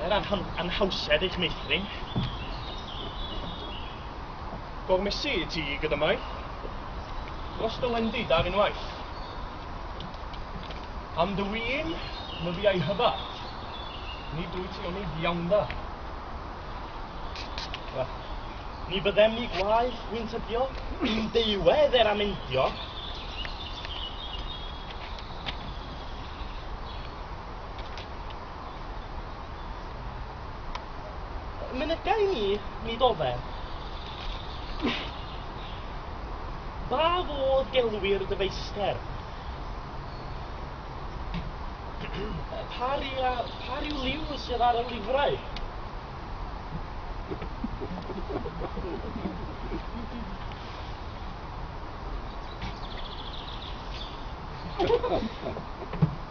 Er anhawsed eich meithrin. Gormesu i ti gyda maeth. Dros dy wendid ar unwaith. Am dy win, myfi a'i hyfad. Nid wyt ti onid iawn da. Ni fyddem ni gwaeth, wy'n tybio, un deuwedd er amendio. Mynega i mi, nid ofer. Ba fodd gelwir dy feistr? Pa ry, pa ryw liw sydd ar y lifrau?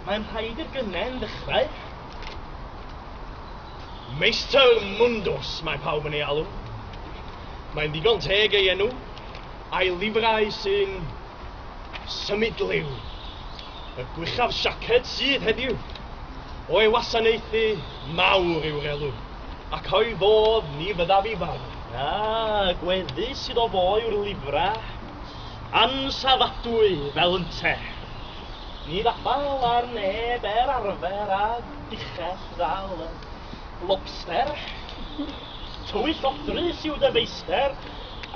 Mae'n rhaid i'r gynnen ddechrau. Meistr Mundus mae pawb yn ei alw. Mae'n ddigon teg ei enw, a'i lifrau sy'n symudliw. Y gwychaf siaced sydd heddiw. O'i wasanaethu mawr yw'r elw, ac o'i fodd ni fyddaf i farw. Ah, gweddu sydd o fo yw'r lifra, ansafadwy fel ynte. Ni ddafal ar neb er arfer a dichell ddal y lobster. Twyllodrus yw dy feister,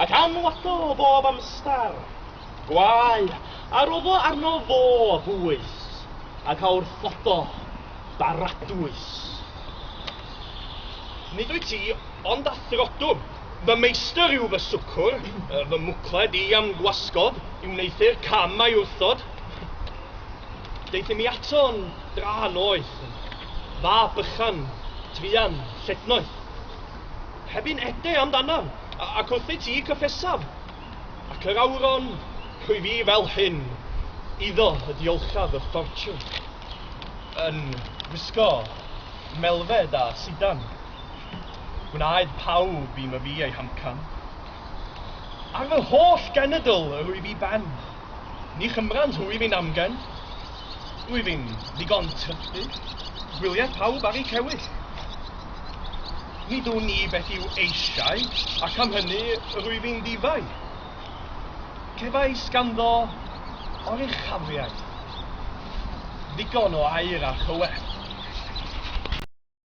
ac anwadal bob amser. Gwae, a roddo arno fo bwys, ac a wrthodo baradwys. Nid wyt ti ond athrodwm. Fy meistr yw fy swcwr, fy mwcled i am gwasgod, i wneuthur cam a'i wrthod. Deuthum i ato'n dra noeth, yn fab bychan, truan, llednoeth. Heb un ede amdanaf, ac wrthyt ti cyffesaf. Ac yr awron, rwy fi fel hyn, iddo y diolchaf y ffortiwn. Yn gwisgo melfed a sidan. Gwnaed pawb i myfi ei hamcan. Ar fy holl genedl yr wyf i ben. Ni chymrant hwy fi'n amgen. Rwyf fi'n ddigon trydydd. Gwyliau pawb ar eu cewyll. Nid wn i beth yw eisiau, ac am hynny rwyf fi'n ddifai. Cefais ganddo oruchafiaeth. Ddigon o air a chyweth.